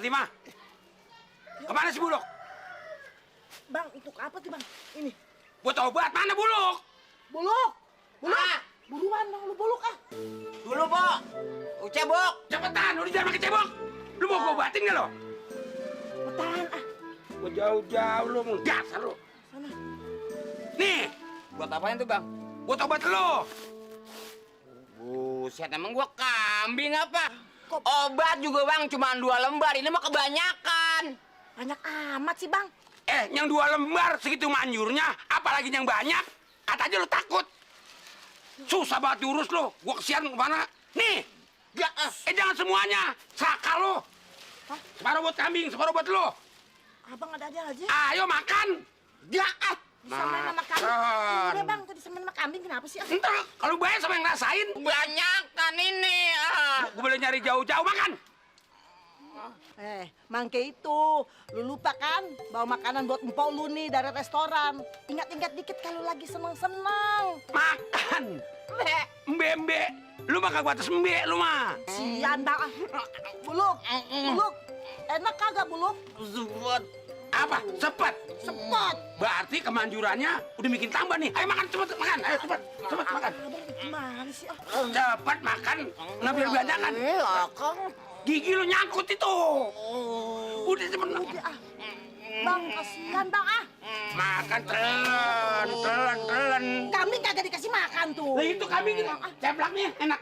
ngerti mah. Kemana si Buluk? Bang, untuk apa tuh bang? Ini. Buat obat, mana Buluk? Buluk! Buluk! Ah. Buruan dong, lu buluk ah! Dulu, Bo. Cebok. Cepetan, udah jangan pakai cebok. Lu mau gua obatin nggak lo? Cepetan ah! Gua jauh-jauh lu, mau dasar lu. Sana. Nih, Buat apaan tuh, Bang? buat obat lo. Buset, emang gua kambing apa? Obat juga, Bang, cuma 2 lembar. Ini mah kebanyakan. Banyak amat sih bang. Yang 2 lembar segitu manjurnya, apalagi yang banyak. Kata aja lu takut. Susah banget diurus lo. Gua kesian kemana? Nih, jangan semuanya. Saka lo. Hah? Separuh buat kambing, separuh buat lo. Abang ada aja. Ayo makan. Disamain sama kambing. Makan. Udah bang, tuh disamain sama kambing kenapa sih? Entar kalau banyak sama yang ngerasain, Kebanyakan ini. gue boleh nyari jauh-jauh makan. Mangke itu, lu lupa kan bawa makanan buat empok lu nih dari restoran. Ingat-ingat dikit kalau lagi seneng-seneng. Makan. Mbe, lu mah kagak batas mbe lu mah. Sian bang. Buluk, buluk. Enak kagak buluk? Zubut. Apa? Sepet. Sepot. Berarti kemanjurannya udah bikin tambah nih. Ayo makan cepet makan. Ayo cepet makan. Abang gimana sih? Cepet makan. Nggak biar berantakan. Akang. Gigi lu nyangkut itu. Udah cepet makan. Udah ah. Bang, kasihan bang ah. Makan telan. Kambing kagak dikasih makan tuh. Lah itu kambing ceplaknya enak.